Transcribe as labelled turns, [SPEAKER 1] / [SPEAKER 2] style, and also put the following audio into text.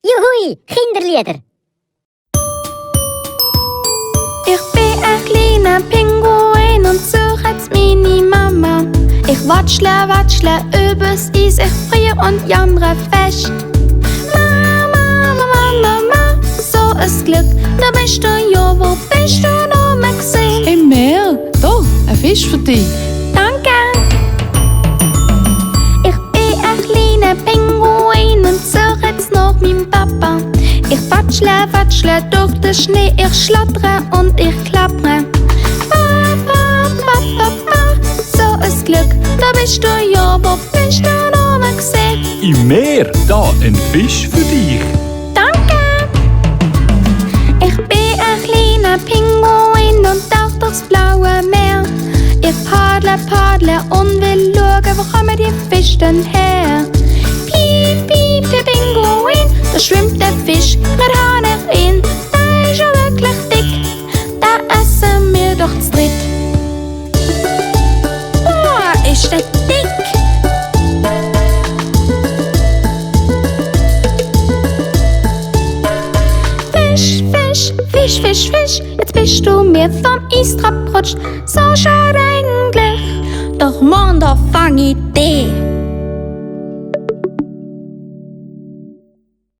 [SPEAKER 1] Juhui, Kinderlieder.
[SPEAKER 2] Ich bin ein kleiner Pinguin und suche jetzt meine Mama. Ich watschle übers Eis, ich friere und jammere fest. Mama, so ein Glück, da bist du ja, wo bist du noch mal gesehen?
[SPEAKER 3] Im Meer, da, ein Fisch für dich.
[SPEAKER 2] Danke! Ich bin ein kleiner Pinguin und suche jetzt nach meinem Papa. Ich watschle durch den Schnee, ich schlottere und ich klappere. So ein Glück, da bist du ja, wo bist du noch mal gesehen?
[SPEAKER 4] Im Meer, da ein Fisch für dich.
[SPEAKER 2] Danke! Ich bin ein kleiner Pinguin und tauche durchs blaue Meer. Ich paddle und will schauen, wo kommen die Fische denn her? Piep, piep, der Pinguin, da schwimmt der Fisch, grad hab ich ihn. Der ist ja wirklich dick, da essen wir doch zu dritt. Boah, ist der dick! Fisch, jetzt bist du mir vom Eis abgerutscht. So schade eigentlich. Doch morgen, da fang ich dich.